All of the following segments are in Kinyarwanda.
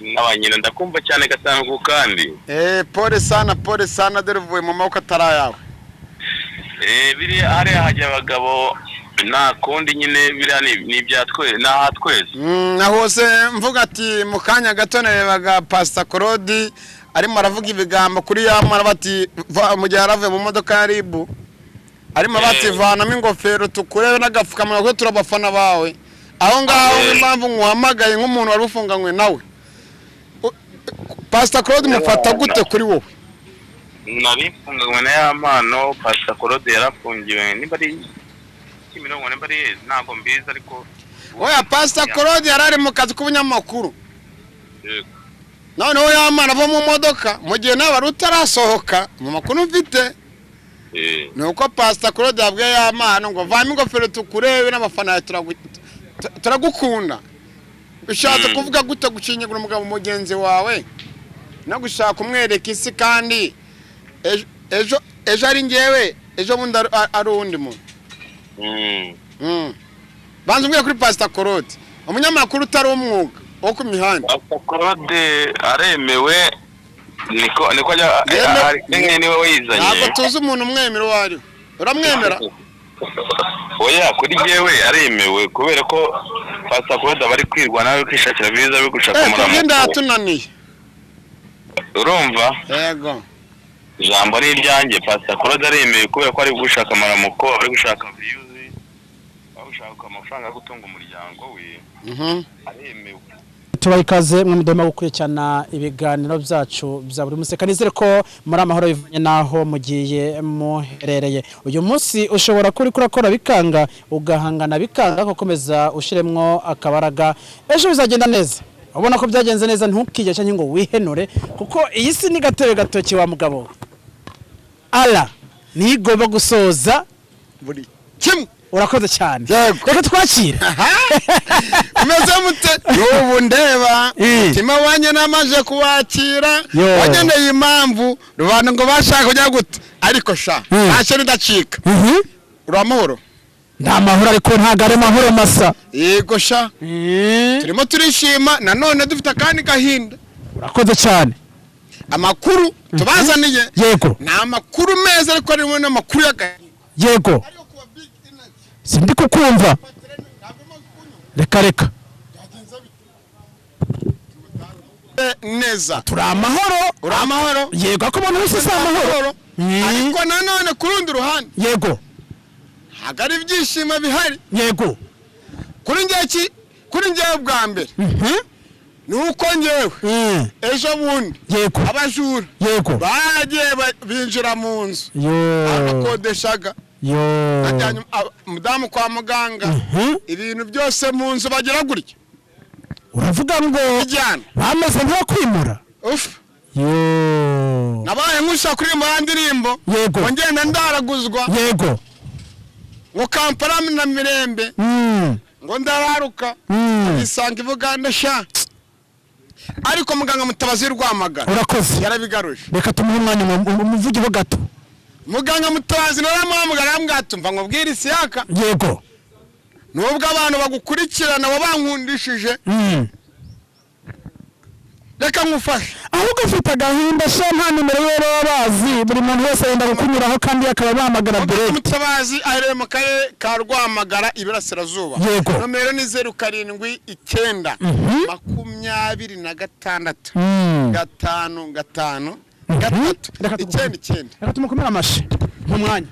N'abanyina ndakumva cyane gatanu ku kandi. Pole sana, pole sana, dore uvuye mu maboko atari ayawe. Biriya hariya hajya abagabo, nta kundi nyine, biriya ni ibya twese, ni aha twese. Nahose mvuga ati mu kanya gato narebaga Pastor Claude arimo aravuga ibigambo kuri ya mara bati mu gihe yaravuye mu modoka ya RIB arimo bati vanamo ingofero tukurebe n'agapfukamunwa kuko turabafana bawe. Aho ngaho impamvu nkuhamagaye nk'umuntu wari ufunganywe nawe. Pastor Claude mufata gute kuri wowe? Nari mfunganywe na ya mpano. Pastor Claude yarafungiwe niba ari Kimironko, niba ari ntabwo mbizi, ariko Oya, Pastor Claude yari ari mu kazi k'ubunyamakuru. Noneho ya mpano ava mu modoka mu gihe nawe wari utarasohoka. Mu makuru mfite ni uko Pastor Claude yabwiye ya mpano ngo vamo ingofero tukurebe n'abafana turagukunda. Ushatse kuvuga gute gushinyagura umugabo mugenzi wawe no gushaka kumwereka isi, kandi ejo ejo ari njyewe, ejo bundi ari uwundi muntu? Banza umbwire kuri Pastor Claude, umunyamakuru utari umwuga wo ku mihanda. Pastor Claude aremewe, niko ajya niwe wizanye. Ntabwo tuzi umuntu umwemera uwo ari we. Uramwemera? Oya, kuri jyewe aremewe kubera ko Pastor Claude aba ari kwirwa nawe kwishakira viza yo gushaka Kugenda umuramuko. Yatunaniye. Urumva? Yego. Ijambo ni iryanjye, Pastor Claude aremewe kubera ko ari gushaka amaramuko, ari gushaka views, ari gushaka amafaranga yo gutunga umuryango we. Aremewe. Tubaha ikaze mwe mudahwema gukurikirana ibiganiro byacu bya buri munsi. Kanizere ko muri amahoro bivanye n'aho mugiye muherereye. Uyu munsi ushobora kuba uriko urakora bikanga, ugahangana bikanga, ugakomeza ushiremwo akabaraga, ejo bizagenda neza. Ubona ko byagenze neza, ntukige cyangwa ngo wihenure, kuko iyi si ni gatebe gatoki wa mugabo. Ala niyo igomba gusoza buri kimwe. Urakoze cyane. Yego. Reka twakire. Umeze mute? N'ubu ndeba umutima wanjye namaze kuwakira. Yo. Wagendeye impamvu rubanda ngo bashaka kujya gute, ariko sha ntacyo ndacika. Uri amahoro? Nta mahoro, ariko ntabwo ari amahoro masa. Yego sha, turimo turishima nanone dufite akandi gahinda. Urakoze cyane. Amakuru tubazaniye ni amakuru meza, ariko harimo n'amakuru y'agahinda. Sindi kukumva, reka reka. Neza. Turi amahoro. Uri amahoro? Yego, ako umuntu wese si amahoro. Ariko nanone ku rundi ruhande ntabwo ari ibyishimo bihari. Kuri njyewe kuri njyewe bwa mbere ni uko njyewe ejo bundi abajura bagiye binjira mu nzu akodeshaga, bajyanye umudamu kwa muganga, ibintu byose mu nzu bagira gutya. Uravuga ngo bijyana. Bameze nk'abakwimura. Ufu. Yo. Nabaye nk'ushaka kuririmba ya ndirimbo ngo ngenda ndaraguzwa ngo Kampala na Mirembe ngo ndararuka isanga i Bugande sha. Ariko muganga Mutabazi Rwamagana Urakoze. yarabigaruje. Reka tumuhe umwanya umuvugiho gato. Muganga Mutabazi naramuhamagara, arambwira ati: "Mva nkubwire, Isiyaka, nubwo abantu bagukurikirana wabankundishije, reka nkufashe." Ahubwo ufite agahinda sha, nta nimero ye baba bazi, buri muntu wese yenda kukunyuraho kandi akaba bahamagara Muganga direct. Mutabazi aherereye mu karere ka Rwamagara, Iburasirazuba. Nomero ni 079 26 5 5 3 Reka 9 9. Reka tumukomere amashyi mu mwanya.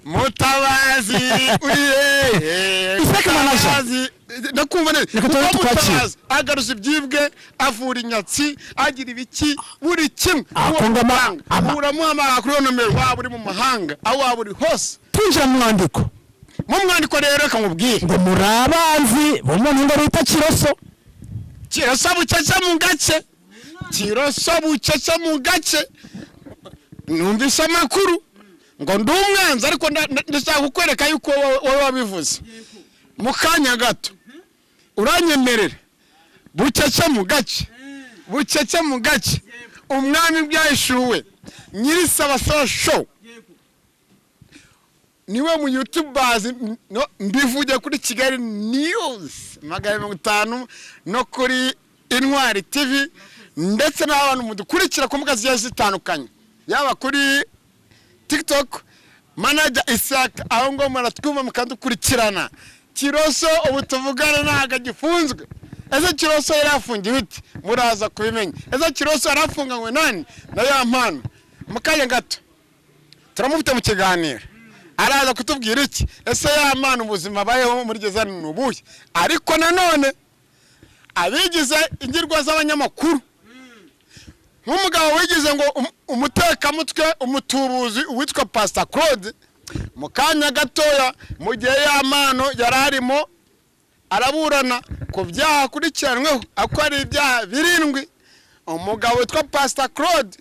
Mutabazi uri hehe? Isaac Manager. Mutabazi, ndakumva neza. Reka tube Kuko tukwakire. Mutabazi agaruza ibyibwe, avura inyatsi, agira ibiki, buri kimwe. Akunga Uramuhamagara kuri iyo nomero, waba uri mu mahanga, aho waba uri hose. Twinjira mu mwandiko. Mu mwandiko rero, reka nkubwire. Ngo muri abanzi b'umuntu ngo bita Kiroso. Kiroso bucece mu gace, Kiroso bucece mu gace. Numvise amakuru ngo ndi umwanzi, ariko ndashaka kukwereka yuko wowe wabivuze. Mu kanya gato uranyemerera bucece mu gace, bucece mu gace. Umwami bwahishuwe nyirisabasaba show niwe mu youtubers no, mbivuge kuri Kigali News 500 no kuri Intwari TV. Ndetse n'abantu mudukurikira ku mbuga zigiye zitandukanye, yaba kuri TikTok, Manager Isaac, aho ngo muratwumva mukadukurikirana. Kiroso ubu tuvugana ntabwo agifunzwe. Ese Kiroso yari afungiwe iki? Muraza kubimenya. Ese Kiroso yari afunganywe nani na Ya Mpano? Mu kanya gato turamufite mu kiganiro, araza kutubwira iki. Ese Ya Mpano ubuzima abayeho muri gereza ni ubuhe? Ariko nanone abigize ingirwa z'abanyamakuru, nk'umugabo wigize ngo umutekamutwe, umutubuzi witwa Pastor Claude, mu kanya gatoya, mu gihe Ya Mpano yari arimo araburana ku byaha akurikiranweho, ako ari ibyaha 7, umugabo witwa Pastor Claude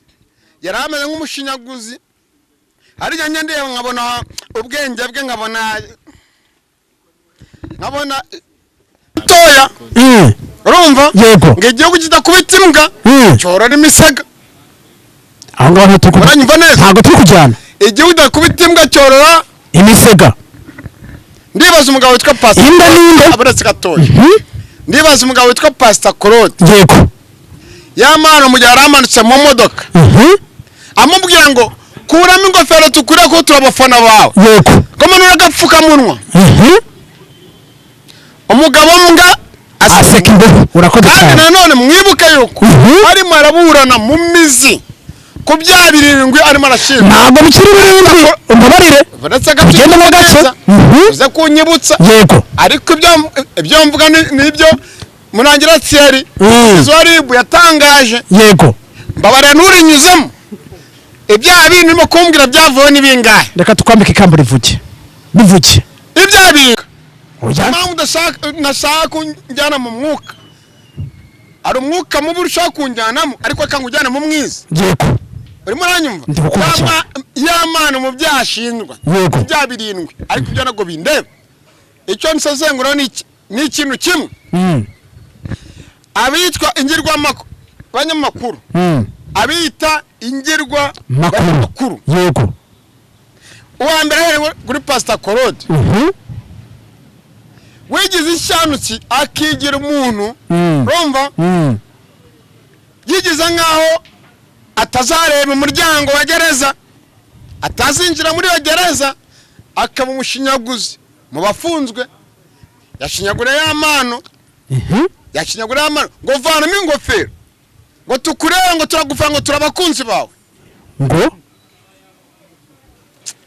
yari ameze nk'umushinyaguzi. Harya njya ndeba nkabona ubwenge bwe, nkabona toya. Urumva? Yego. Ngo igihugu kidakubita imbwa cyorora imisega. Aho ngaho ntituri kujyana. Uranyumva neza? Ntabwo turi kujyana. Igihugu kidakubita imbwa cyorora imisega. Ndibaza umugabo witwa Pastor Imbwa n'inde? Aburetse gatoya. Ndibaza umugabo witwa Pastor Claude. Yego. Ya Mpano mu gihe yari amanutse mu modoka, amubwira ngo kuramo ingofero tukure ko turi abafana bawe. Yego. Ko manura agapfukamunwa. Umugabo mbwa aseka imbeho. Urakoze kandi cyane. Nanone mwibuke yuko arimo araburana mu mizi ku byaha 7 arimo arashinjwa. Ntabwo bikiri 7, umbabarire. Uretse gato. Tugende mo gake. Uze kunyibutsa. Yego. Ariko ibyo mvuga nibyo Murangira Thierry izo RIB yatangaje. Yego. Mbabarira, nturinyuzemo. Ibyaha bindi urimo kumbwira byavuyeho ni bingahe? Reka tukwambike ikamba, rivuge bivuge. Ibyaha birindwi. Oya. Impamvu nashaka kunjyana mu mwuka, hari umwuka mubi ushaka kunjyanamo, ariko akangujyana mu mwiza. Yego. Urimo uranyumva? Ndi kukumva cyane. Ya Mpano mu byaha ashinjwa, ibyaha 7, ariko ibyo ntabwo bindeba. Icyo nsesengura ni ikintu kimwe. Abitwa ingirwa banyamakuru, abita ingirwa makuru banyamakuru, yego uwa mbere ahereye kuri Pastor Claude wigize ishanutsi, akigira umuntu, urumva, yigize nk'aho atazareba umuryango wa gereza, atazinjira muri iyo gereza, akaba umushinyaguzi mu bafunzwe. Yashinyaguriye Ya Mpano. Yashinyaguriye Ya Mpano ngo vanamo ingofero ngo tukurebe, ngo turagufa, ngo turi abakunzi bawe. Ngo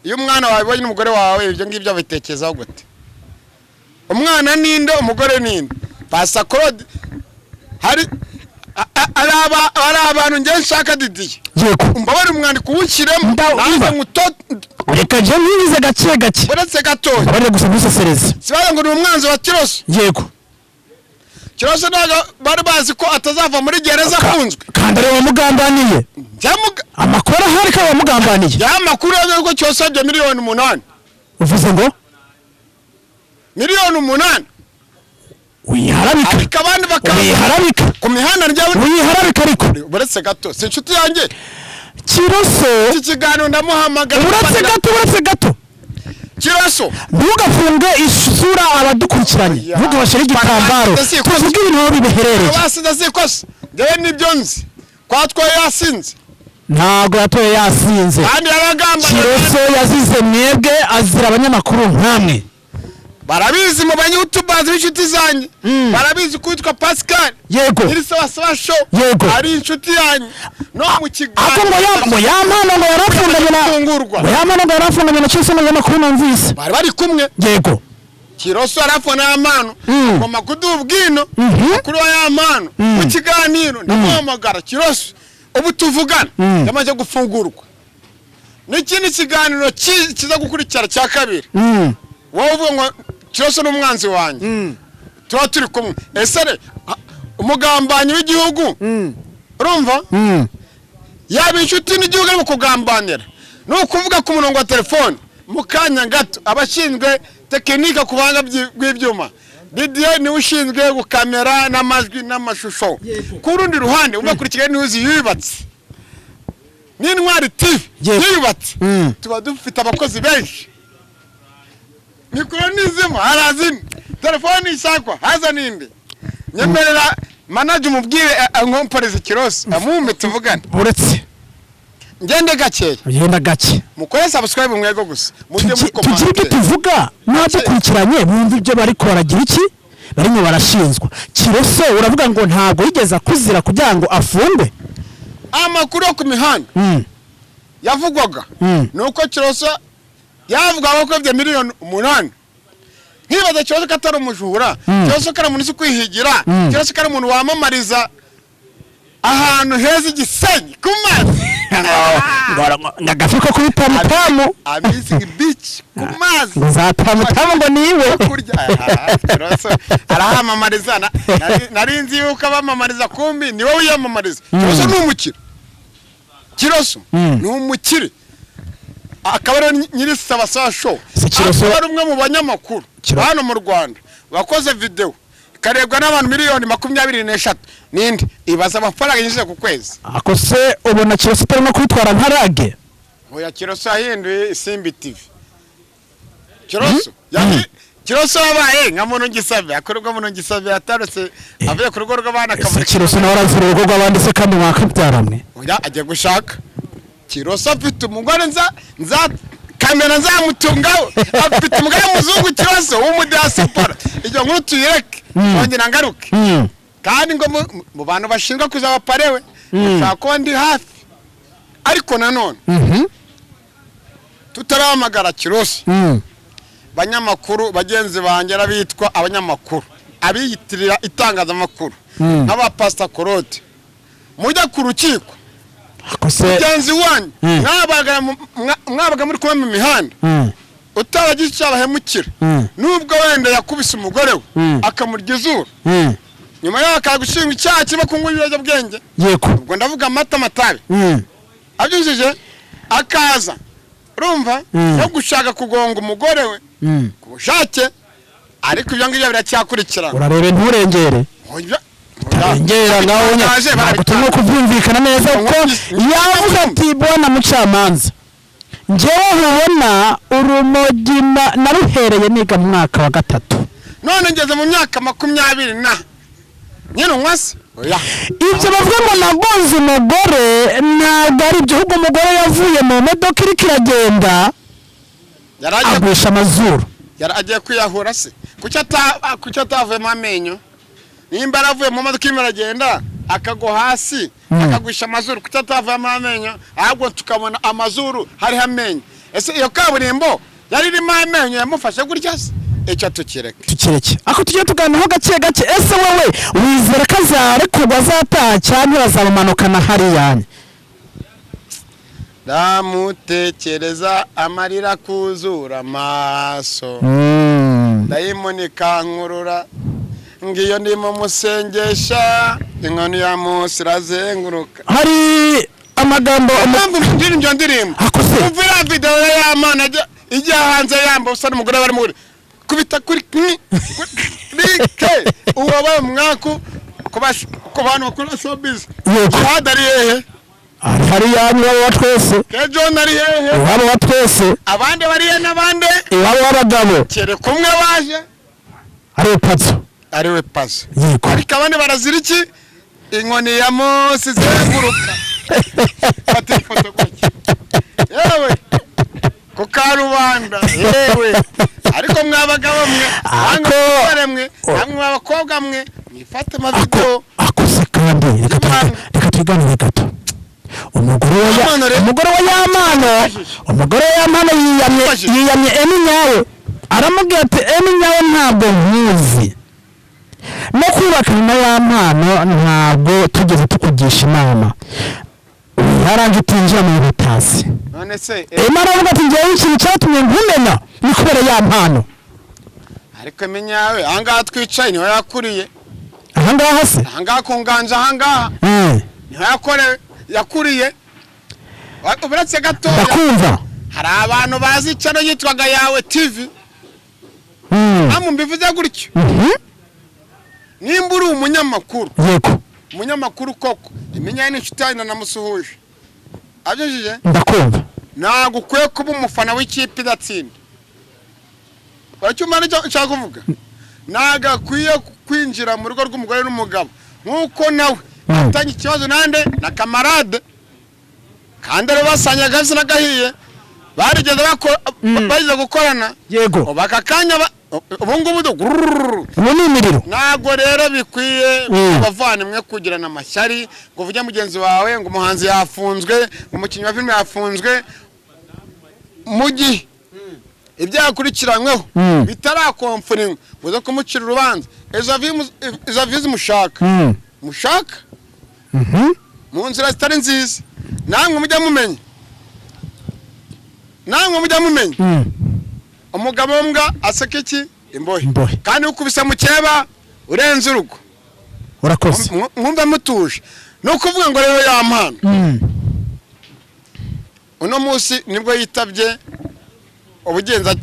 Iyo umwana wawe abonye n'umugore wawe, ibyo ngibyo abitekerezaho gute? Umwana ninde? Umugore ninde? Pastor Claude, hari abantu njye nshaka, Didiye, umbabare umwandiko uwushyiremo, nanjye nkuto. Reka njye nkibize gake gake. Uretse gatoya. Mbabarire gusa ntusesereze. Sibaza ngo ni umwanzi wa Kiroso. Yego. Kiroso ntabwo bari bazi ko atazava muri gereza afunzwe. Kandi ari wamugambaniye. Amakuru ahari ko wamugambaniye. Ya makuru y'uko Kiroso yabye miliyoni 8. Uvuze ngo? Miliyoni 8. Wiharabika. Ariko abandi bakaza Wiharabika. ku mihanda rya. Wiharabika ariko. Uretse gato, si inshuti yanjye. Kiroso. Iki kiganiro ndamuhamagara. Uretse gato, uretse gato. Kiroso. Ntugafunge isura abadukurikiranye, ntugabashyire igitambaro, tuvuge ibintu aho biherereye. Basinze sikosa, njyewe nibyo nzi kwatwaye yasinze. Ntabwo yatoye yasinze. Kandi yaragambaniye. Kiroso yazize mwebwe, azira abanyamakuru nkamwe. Barabizi mu banyutubazi b'inshuti zanjye, barabizi ko witwa Pascal nyiri Sawa Show ari inshuti yanjye no mu Ako ngo ya ngo kiganiro. Ya Mpano ngo yarafunganye na Gufungurwa. ngo Ya Mpano ngo yarafunganye na Kiroso n'abanyamakuru numvise. Bari bari kumwe. Yego. Kiroso arafona Ya Mpano, agomba kuduha ubwino kuri wa Ya Mpano mu kiganiro. Ndamuhamagara. Kiroso ubu tuvugana yamaze gufungurwa. N'ikindi kiganiro kiza gukurikira cya kabiri, wowe uvuga ngo Kiroso ni umwanzi wanjye, tuba turi kumwe. Ese umugambanyi w'igihugu, urumva, yaba inshuti n'igihugu arimo kugambanira? Ni ukuvuga ku murongo wa telefone mu kanya gato, abashinzwe tekinike ku buhanga bw'ibyuma, Didier niwe ushinzwe gukamera n'amajwi n'amashusho. Ku rundi ruhande, uva kuri Kigali News yubatse n'Intwari TV yiyubatse, tuba dufite abakozi benshi. Mikoro nizima haraza indi, telefone ishakwa haza n'indi. Nyemerera. Manager umubwire ankomporeze Kiroso amume tuvugane. Uretse ngende gakeya. Ugenda gake. Mukore subscribe mwego gusa. Mujye mukomante. Tugira ibyo tuvuga n'abadukurikiranye bumva ibyo bari koragira iki? Barimo barashinzwa. Kiroso uravuga ngo ntabwo yigeze akuzira kugira ngo afungwe. Amakuru yo ku mihanda yavugwaga nuko Kiroso yavugaga ko ibyo miliyoni 8. Nkibaza Kiroso ko atari umujura, Kiroso ko ari umuntu uzi kwihigira, Kiroso ko ari umuntu wamamariza ahantu heza Igisenyi ku mazi. Ngagafi ko kuri Tamutamu. Amazing beach ku mazi. Ngo za Tamutamu ngo niwe. Kiroso arahamamariza, nari nzi yuko abamamariza kumbi niwe wiyamamariza. Kiroso ni umukire. Kiroso ni umukire. Akaba ari nyiri Sabasawa Show. Akaba ari umwe mu banyamakuru hano mu Rwanda wakoze video ikarebwa n'abantu miliyoni 23 ninde ibaza amafaranga yinjiza ku kwezi. Ako se ubona Kiroso itarimo kwitwara nka rage? Oya, Kiroso yahinduye Isimbi TV. Kiroso Kiroso yabaye nka muntu ngisabe akorwa muntu ngisabe yatarutse avuye ku rugo rw'abana akamurika. Kiroso nawe arazira urugo rw'abandi se kandi mwakabyaramwe. Oya, agiye gushaka. Kiroso afite umugore nza kamera nzamutungaho, afite umugore w'umuzungu Kiroso w'umudiaspora. Ibyo nkuru tuyireke wongera ngaruke. Kandi ngo mu bantu bashinzwe kuzaba parewe ushaka ko ndi hafi. Ariko nanone tutarahamagara Kiroso, banyamakuru bagenzi banjye abitwa abanyamakuru abiyitirira itangazamakuru nk'aba Pastor Claude, mujya ku rukiko mugenzi wanyu mwabaga muri kumwe mu mihanda utaragize icyo abahemukira, nubwo wenda yakubise umugore we akamurya izuru, nyuma yaho akagushinga icyaha kiba kunywa ibiyobyabwenge. Yego, ubwo ndavuga amata amatabi abyujije akaza urumva no gushaka kugonga umugore we ku bushake, ariko ibyo ngibyo biracyakurikirana. Urarebe nturengere. Ngera ngaho ntabwo turimo kubyumvikana neza kuko yavuze ati bwana mucamanza, njyewe ubona urumogi naruhereye niga mu mwaka wa 3 none ngeze mu myaka 20 na nyine nkwase. Ibyo bavuga ngo nagonze umugore ntabwo ari ibyo, ahubwo umugore yavuye mu modoka iriko iragenda agusha amazuru. Yari agiye kwiyahura se? Kuki atavuyemo amenyo? Nimba aravuye mu modoka irimo iragenda akagwa hasi akagwisha amazuru, kuki atavuyemo amenyo? Ahubwo tukabona amazuru hariho amenyo. Ese iyo kaburimbo yari irimo amenyo yamufashe gutya se? Icyo tukireke. Tukireke. Ako tujye tuganiraho gake gake. Ese wowe wizera ko azarekurwa azataha cyangwa azamumanukana hariya? Ndamutekereza amarira kuzura amaso, ndayimonika nkurura ngiyo ndimo musengesha inkoni ya Mose irazenguruka. Hari amagambo ndirimbo ndirimbo umvira video ya Mana ijya hanze yamba usa n'umugore bari muri kubita kuri like uwabaye umwaku ku bantu bakora showbiz. Jihad ari hehe? Hari yanyu wa twese. Kejo ari hehe? Iwabo wa twese. Abandi bari he n'abande? Iwabo w'abagabo. Kere kumwe waje ari Pazo. Ari we Pazo. Ariko abandi barazira iki? Inkoni ya Mose izenguruka. Fata ifoto gutya. Yewe ku karubanda yewe. Ariko mwabagabo mwe, abagore mwe, namwe abakobwa mwe, mwifate amavideo. Ako se kandi reka tuganire gato. Umugore wa Yamano yiyamye Eminyawe, aramubwira ati Eminyawe ntabwo nkuzi, no kubakana na Yamano ntabwo tugeze tukugisha inama, yaranje utinjira mu butasi. None se Emana aravuga ati njyewe ikintu cyatumye nkumena ni kubera Yamano. Ariko Eminyawe ahangaha twicaye niho yakuriye. Ahangaha se? Ahangaha ku nganja ahangaha niho yakorewe yakuriye. Uretse gatoya ndakumva hari abantu bazi channel yitwaga Yawe TV. Namwe mbivuze gutyo. Nimba uri umunyamakuru, yego umunyamakuru koko, imenya n'inshuti yanyu namusuhuje. Abyujije? Ndakumva. Ntabwo ukwiye kuba umufana w'ikipe idatsinda. Uracyumva nicyo nshaka kuvuga? Ntabwo akwiye kwinjira mu rugo rw'umugore n'umugabo Nk'uko nawe afitanye ikibazo nande na kamarade, kandi rero basangiye agabisi n'agahiye, barigeze bageze gukorana. Ubu aka kanya ubu ngubu grrrr. Ubu ni imiriro. Ntabwo rero bikwiye abavandimwe kugirana amashyari, ngo uvuge mugenzi wawe ngo umuhanzi yafunzwe, ngo umukinnyi wa filime yafunzwe, mu gihe ibyakurikiranyweho bitarakomfurinywa, uze kumucira urubanza. Izo views mushaka, mushaka mu nzira zitari nziza, namwe mujya mumenya, namwe mujya mumenya. Umugabo mbwa aseka iki? Imbohe. Imbohe. Kandi ukubise mukeba urenze urugo. Urakoze. Mwumve mutuje. Ni ukuvuga ngo rero ya mpano, uno munsi nibwo yitabye ubugenza,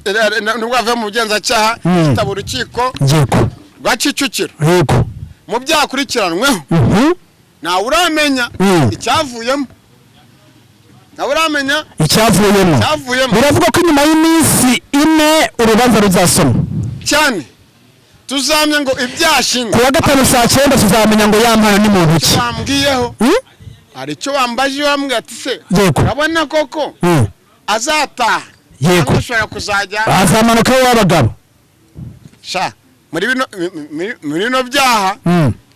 nibwo avuye mu bugenzacyaha, yitaba urukiko rwa Kicukiro mu byakurikiranweho. Ntawe uramenya icyavuyemo, ntawe uramenya icyavuyemo. Icyavuyemo. Biravuga ko nyuma y'iminsi 4 urubanza ruzasomwa. Cyane, tuzamenya ngo ibyashinzwe. Ku wa gatanu saa 9 tuzamenya ngo ya mpano ni muntu ki. Bambwiyeho, hari icyo wambaje, wambwiye ati se urabona koko azataha cyangwa ashobora kuzajya Azamanuka w'abagabo. Sha, muri bino muri bino byaha,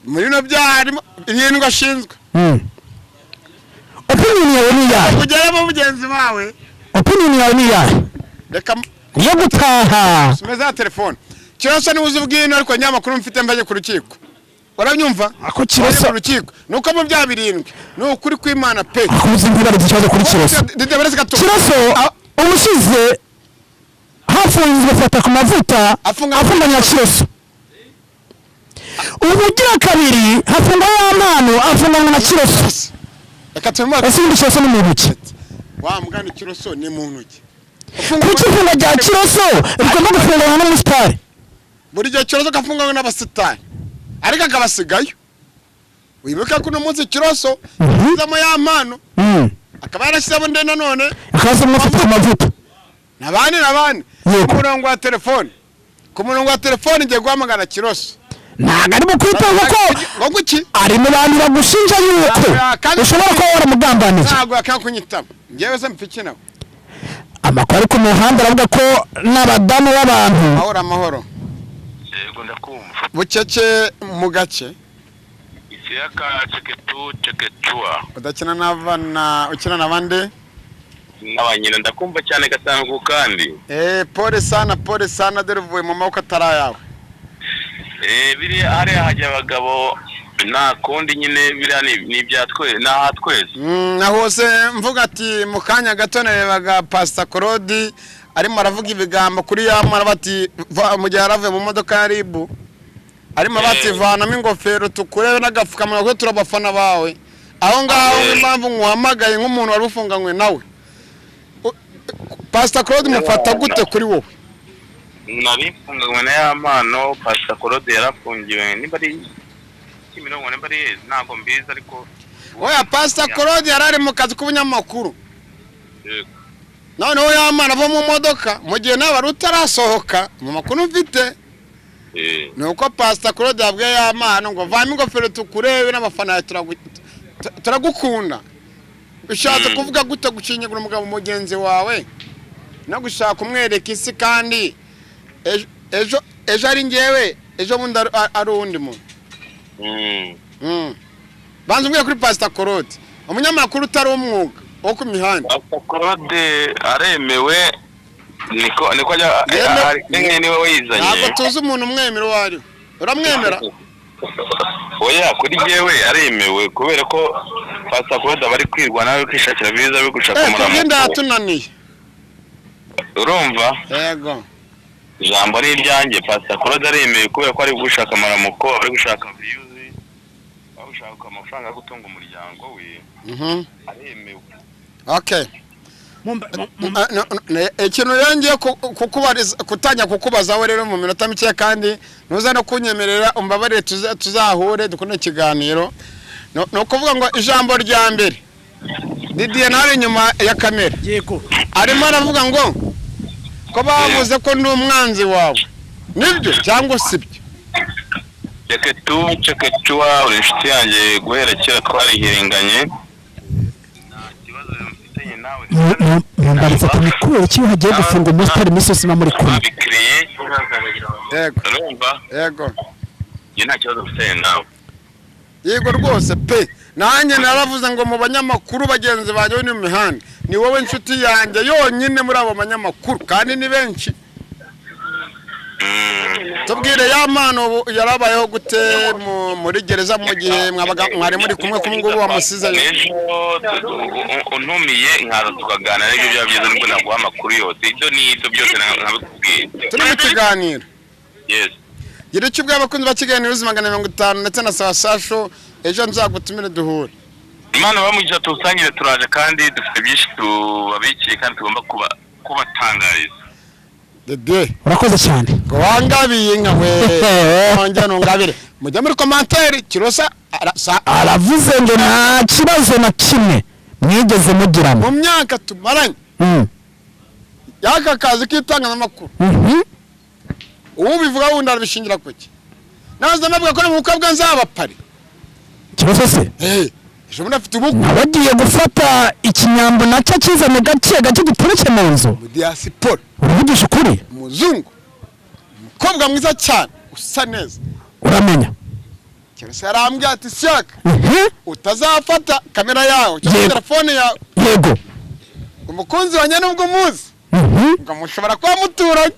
muri bino byaha harimo 7 ashinzwe. Opinion yawe ni iyahe? Kugeramo mugenzi wawe. Opinion yawe ni iyahe? Reka yo gutaha. Sumeza ya telefone. Kiroso niwe uzi ubwino, ariko nyamakuru mfite mbaje ku rukiko, urabyumva? Ako Kiroso- Mbaje ku rukiko nuko mu byaha 7 ni ukuri kw'Imana pe. Akubuze ntibarize ikibazo kuri Kiroso. Dide baretse gato. Kiroso ubushize hafunzwe fata ku mavuta, afunganya Kiroso. Ubugira kabiri hafungwa ya mpano, afunganywa na Kiroso. Reka tumubaze. Ese ubundi Kiroso ni muntu ki? Wa mugani, Kiroso ni muntu ki? Kuki ifungwa rya Kiroso rigomba gufunganywa n'umusitari? Buri gihe Kiroso gafunganywa n'abasitari, ariko akabasigayo. Wibuke ko uno munsi Kiroso yashyizemo ya mpano, akaba yarashyizemo nde nanone? Akabashyizemo fata ku mavuta. Nabandi nabandi. Ku murongo wa telefone, ku murongo wa telefone ngiye guhamagara Kiroso. Ntabwo arimo kwitaho kuko Ngo kuki? ari mu bantu bagushinja yuko ushobora kuba waramugambaniye. Ntabwo yakanga kunyitaba, njyewe se mpfa iki nawe? Amakuru ari ku muhanda aravuga ko n'abadamu b'abantu. Amahoro, amahoro. Yego, ndakumva. Bucece mu gace. Isiyaka ceketu ceketua. Udakina n'abana, ukina n'abandi. N'abanyina, ndakumva cyane gasanzwe kandi. Pole sana, pole sana, dore uvuye mu maboko atari ayawe. Biriya hariya hajya abagabo, nta kundi nyine, biriya ni ibya twese, ni aha twese. Nahose mvuga ati mu kanya gato narebaga Pastor Claude arimo aravuga ibigambo kuri ya mara, bati mu gihe yaravuye mu modoka ya RIB, arimo bati vanamo ingofero tukurebe n'agapfukamunwa kuko turabafana bawe. Aho ngaho impamvu nkuhamagaye nk'umuntu wari ufunganywe nawe. Pastor Claude mufata gute kuri wowe? Nabifunganywe na ya mpano. Pastor Claude yarafungiwe niba ari Kimironko, niba ari ntabwo mbizi, ariko Oya, Pastor Claude yari ari mu kazi k'ubunyamakuru. Noneho ya mpano ava mu modoka mu gihe nawe wari utarasohoka. Mu makuru mfite ni uko Pastor Claude yabwiye ya mpano ngo vamo ingofero tukurebe n'abafana turagukunda. Ushatse kuvuga gute gushinyagura umugabo mugenzi wawe no gushaka kumwereka isi, kandi ejo ejo ari njyewe, ejo bundi ari uwundi muntu? Banza umbwire kuri Pastor Claude, umunyamakuru utari umwuga wo ku mihanda. Pastor Claude aremewe, niko niko ajya ari niwe wizanye. Ntabwo tuzi umuntu umwemera uwo ari we. Uramwemera? Oya, kuri jyewe aremewe kubera ko Pastor Claude aba ari kwirwanaho, ari kwishakira viza, ari gushaka Kugenda yatunaniye. Urumva? Yego. Ijambo ni iryanjye, Pastor Claude aremewe kubera ko ari gushaka amaramuko, ari gushaka views, ari gushaka amafaranga yo gutunga umuryango we. Aremewe. Okay. Ikintu yongeye kukubariza, kutanya kukubazaho rero mu minota mike, kandi ntuza no kunyemerera umbabarire, tuzahure dukore ikiganiro. Ni ukuvuga ngo ijambo rya mbere Didier nawe inyuma ya kamera arimo aravuga ngo ko bavuze ko ndi umwanzi wawe, nibyo cyangwa si byo? Ceketu, Cekecuwa, uri inshuti yanjye guhera kera, twarihiringanye, nta kibazo mfitanye nawe. Mumbariza ati: "Ni kubera iki iyo hagiye gufunga umusitari iminsi yose muba muri kumwe?" Babikiriye. Yego. Urumva? Yego. Njye nta kibazo mfitanye nawe. Yego rwose pe, nanjye naravuze ngo mu banyamakuru bagenzi banjye bo mu mihanda, ni wowe nshuti yanjye yonyine muri abo banyamakuru, kandi ni benshi. Tubwire, ya mpano ubu yarabayeho gute muri gereza mu gihe mwabaga mwari muri kumwe, ko ngubu wamusizeyo? Ejo untumiye nkaza tukaganira, n'ibyo byaba byiza, nibwo naguha amakuru yose, ibyo n'ibyo byose nkabikubwira. Turi mu kiganiro. Yes. Gira icyo ubwiye abakunzi ba Kigali News 150 ndetse na Sasasho. Ejo nzagutumire duhure. Imana bamugisha, tuwusangire, turaje kandi dufite byinshi tubabikiye kandi tugomba kubatangariza. Dede. Urakoze cyane. Ngo wangabiye inka we, nongere nungabire, mujya muri commentaire Kirosa Aravuze ngo nta kibazo na kimwe mwigeze mugiramo. Mu myaka tumaranye y'aka kazi k'itangazamakuru, ubivuga wundi arabishingira kuki? Naza navuga ko no mu bukwe bwe nzaba pari. Ikibazo se? Eh, ejo bundi afite ubukwe. Nawe agiye gufata ikinyambo nacyo akizane gake gake gitereke mu nzu. Mu diaspora. Uravugisha ukuri? Umuzungu, umukobwa mwiza cyane usa neza. Uramenya. Kirosa yarambwiye ati: "Shyaka, utazafata kamera yawe cyangwa telefone yawe, umukunzi wanjye nubwo umuzi, ngo mushobora kuba muturanye,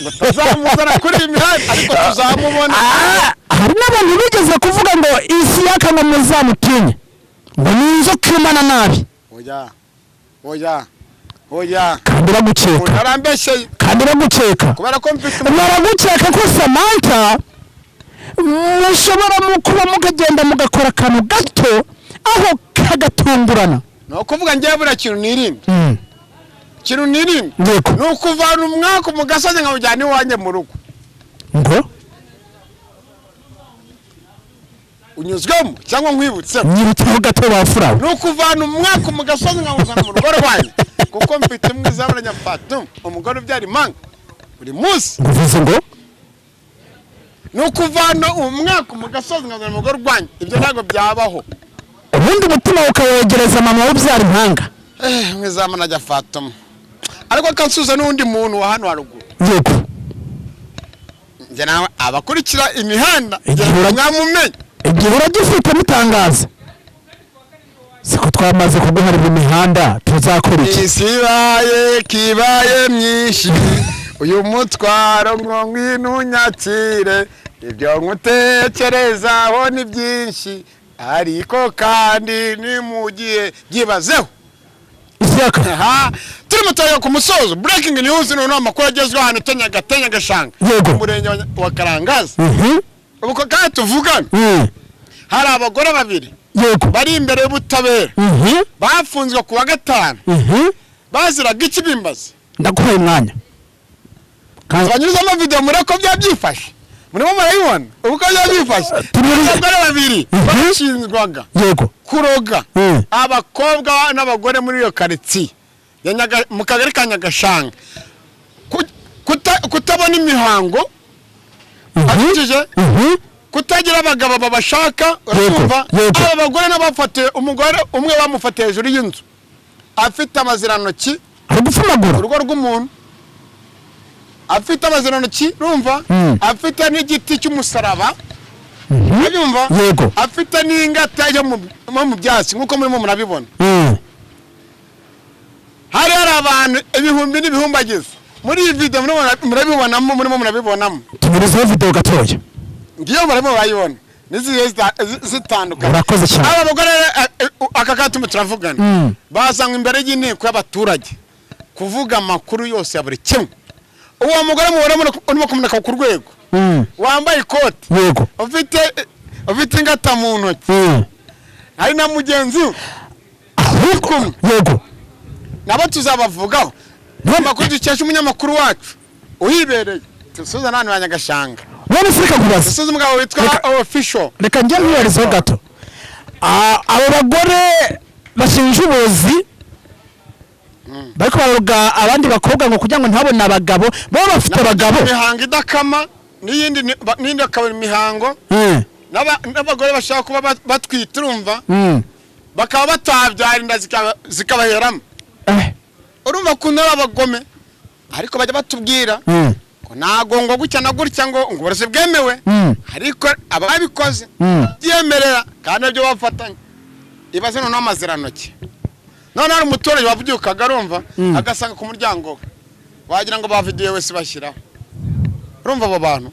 ngo tuzamuzana kuri iyi mihanda, ariko tuzamubona." Ah, hari n'abantu bigeze kuvuga ngo Isiyaka ngo muzamutinye, ngo ni inzoka irumana nabi. Oya, oya, oya. Kandi bagukeka. Umuntu arambeshyeye. Kandi bagukeka. Kubera ko mfite Baragukeka ko Samantha mushobora mu kuba mukagenda mugakora akantu gato aho kagatungurana. Ni ukuvuga ngewe buriya kintu nirinda, ikintu nirinda ni ukuvana umwaka mu gasozi nkawujyana iwanjye mu rugo. Ngo? Unyuzwemo cyangwa nkwibutsemo? Nyibutseho gato, bafurawe. Ni ukuvana umwaka mu gasozi nkawuzana mu rugo rwanjye, kuko mfite mwiza w'abanyafatu, umugore ubyara impanga buri munsi. Ngo uvuze ngo? Ni ukuvana umwaka mu gasozi nkawuzana mu rugo rwanjye, ibyo ntabwo byabaho. Ubundi umutima ukawegereza mama ubyara impanga. Eh, mwiza najya Fatuma, ariko akansuza n'undi muntu wa hano haruguru. Njye nawe abakurikira imihanda mwamumenye. Igihe uragifite mutangaza, siko twamaze kuguharira imihanda, tuzakora iki? Isi ibaye kibaye myinshi, uyu mutwaro ngo ngwino unyakire, ibyo nkutekerezaho ni byinshi, ariko kandi ni mu gihe byibazeho. Isiyaka. Aha turimo turajya ku musozo. Breaking news noneho, amakuru agezweho ahantu Nyagatanya Gashanga, umurenge wa Karangazi. Ubu kandi tuvugana, hari abagore babiri bari imbere y'ubutabera, bafunzwe ku wa gatanu. Baziraga iki bimbaze? Ndaguhaye umwanya. Banyuzamo video muri ko byaba byifashe, murimo murayibona ubu ko byaba byifashe. Abagore babiri bashinjwaga kuroga abakobwa n'abagore muri iyo karitsiye ya mu kagari ka Nyagashanga, kutabona imihango akurikije, kutagira abagabo babashaka, urumva? Aba bagore n'abafatiwe, umugore umwe bamufatiye hejuru y'inzu afite amazirantoki. Ari gupfumagura. Urugo rw'umuntu afite amazirantoki, urumva? Afite n'igiti cy'umusaraba, urumva? Yego. Afite n'ingata yo mu byatsi nk'uko murimo murabibona. Hari abantu ibihumbi n'ibihumbagiza muri iyi video, murimo murabibonamo, murimo murabibonamo. Tunyurizeho video gatoya. Ngiyo, murimo murayibona n'izigiye zitandukanye. Urakoze cyane. Aba bagore aka katuma turavugana, bazanywe imbere y'inteko y'abaturage kuvuga amakuru yose ya buri kimwe. Uwo mugore mubona urimo kumanuka ku rwego, wambaye ikote, ufite ingata mu ntoki, hari na mugenzi we Ahubwo nabo tuzabavugaho. Niyo makuru dukesha umunyamakuru wacu uhibereye, dusuhuza n'abantu ba Nyagashanga. None se reka nkubaze. Dusuhuza umugabo witwa Official. Reka njye nkwibarizeho gato. Ah, abo bagore bashinja ubuzi, bariko baroga abandi bakobwa ngo kugira ngo ntabone abagabo, bo bafite abagabo. Imihango idakama. N'iyindi n'indi akabona imihango. N'abagore bashaka kuba batwite, urumva, bakaba batabyara, inda zikabaheramo. Urumva ukuntu ari abagome, ariko bajya batubwira ngo ntago ngo gutya na gutya, ngo uburozi bwemewe, ariko ababikoze byemerera kandi nabyo bafatanya. Ibaze noneho amazirantoki. None hari umuturage wabyukaga, arumva, agasanga ku muryango we wagira ngo ba videwo wese bashyiraho. Urumva abo bantu?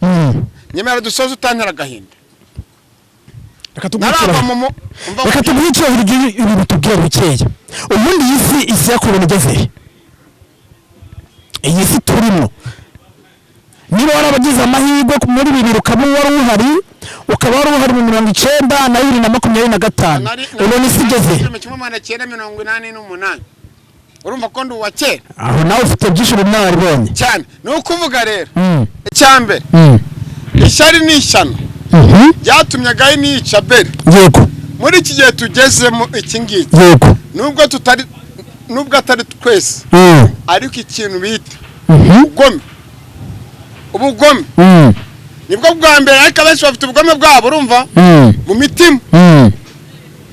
Nyemera dusoze, utantera agahinda. Reka tugukira. Narava mu umva. Reka tuguhe icyubahiro ibintu tubwira bikeya. Ubundi iyi si, isi yakubona igeze he? Iyi si turimo, niba warabagize amahirwe muri 2000 ukaba wari uhari, ukaba wari uhari mu 90 na 2025, ubona isi igeze he? 1988, urumva ko ndi uwa kera. Aho nawe ufite byinshi ubunararibonye. Cyane. Ni ukuvuga rero, icya mbere, ishyari ni ishyano ryatumye Gahini yica Abeli. Muri iki gihe tugezemo, iki ngiki, nubwo tutari, nubwo atari twese, ariko ikintu bita ubugome, ubugome nibwo bwa mbere. Ariko abenshi bafite ubugome bwabo, urumva, mu mitima,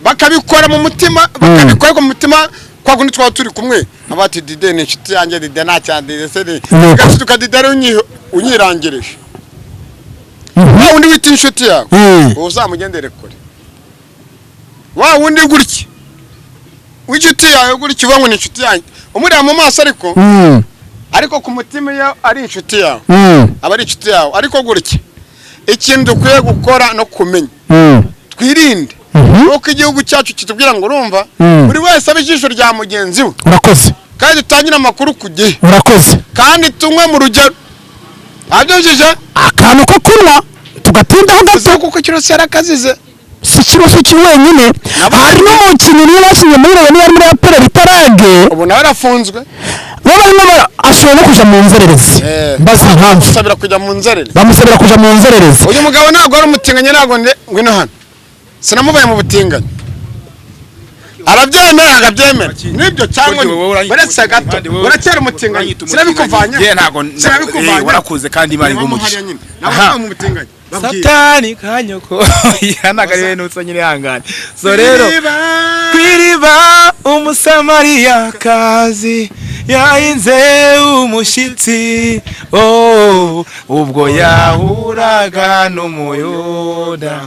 bakabikora mu mutima, bakabikora mu mutima. Kwa kundi twaba turi kumwe, abati Dide ni inshuti yanjye, Dide nta cya Dide se ni ugasuka Dide ari unyirangirije. Wa wundi wita inshuti yawe, uwo uzamugendere kure. Wa wundi gutya w'inshuti yawe gutya, uvuga ngo ni inshuti yanjye, umureba mu maso, ariko ariko ku mutima iyo ari inshuti yawe, aba ari inshuti yawe, ariko gutya. Ikintu dukwiye gukora no kumenya, twirinde, kuko igihugu cyacu kitubwira ngo, urumva, buri wese abe ijisho rya mugenzi we. Urakoze. Kandi dutangire amakuru ku gihe. Urakoze. Kandi tunywe mu rugero, abyujije. Akantu ko kunywa tugatindaho gato. Kuko Kiroso yarakazize. Si Kiroso kiri wenyine, hari n'umukinnyi niba bakinnye muri Rayon, niba ari muri APR bitarage. Ubu nawe arafunzwe. Bo barimo ashobora no kuja mu nzererezi. Mbaza impamvu. Bamusabira kujya mu nzererezi. Bamusabira kuja mu nzererezi. Uyu mugabo ntabwo ari umutinganyi, ntabwo ngwino hano, sinamubaye mu butinganyi, arabyemera, ntabwo abyemera, nibyo cyangwa uretse gato uracyari umutinganyi, sinabikuvanye. Sinabikuvanye. Warakuze kandi Imana iguha umugisha. Aha mu butinganyi. Satani kanyoko ntabwo ari we nutse nyine, ihangane. So rero, ku iriba Umusamariyakazi yahinze umushyitsi, oh, ubwo yahuraga n'Umuyuda,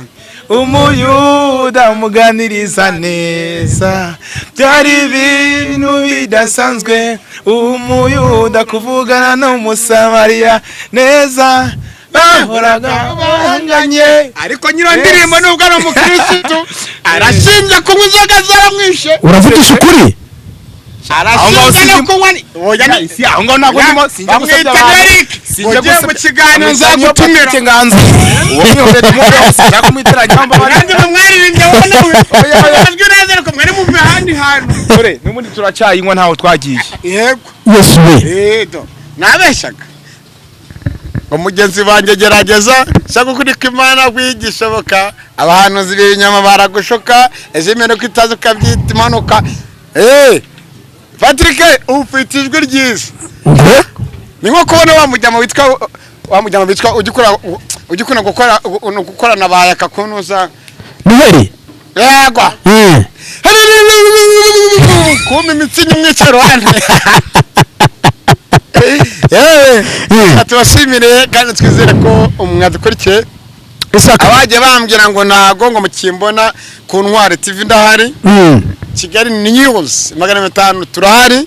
Umuyuda amuganiriza neza. Byari ibintu bidasanzwe Umuyuda kuvugana n'Umusamariya neza, bahoraga bahanganye. Ariko nyiri ndirimbo, nubwo ari umukirisitu, arashinja kunywa inzoga zaramwishe. Uravugisha ukuri. Arashinja no kunywa oya. Aho ngaho ntabwo ndimo, sinjya gusebya Bamwita abantu. Derek. Sinjya Ugiye mu gusebya. kiganiro nzagutumira. Nganzo uwo mwihorere tumuveho, sinjya kumwiteranya mbabarira. Nanjye bamwaririmbye wowe nawe amajwi neza, ariko mwari mu ahandi hantu. Dore n'ubundi turacyayinywa, ntaho twagiye. Yego. Yesu we! Edo nabeshaga ngo mugenzi wanjye gerageza shaka ukuri ko Imana kwigishoboka, abahanuzi b'ibinyama baragushuka, ejo imenuka itazi ukabyita impanuka. Eh, Patrick, ufite ijwi ryiza. Ngo Ni nko kubona wa mujyama witwa, wa mujyama witwa ujya ukora, ujya ukunda gukora gukorana bayaka kunuza. Noheli. Yego. Kuma imitsi nyumwica iruhande. Tubashimire kandi twizere ko mwadukurikiye. Isaka. Abagiye bambwira ngo ntago ngo mukimbona ku Ntwari TV, ndahari. Kigali News 500 turahari.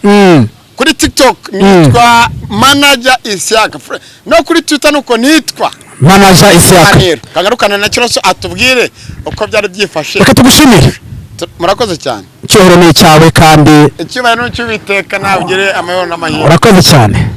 Kuri TikTok nitwa Manager Isiaka, no kuri Twitter nuko nitwa. Manager Isaka. Kaniro kagarukana na Kiroso atubwire uko byari byifashe. Reka tugushimire. Murakoze cyane. Icyubahiro ni icyawe kandi. Icyubahiro n'icy'Uwiteka, nabwire amahoro n'amahirwe. Urakoze cyane.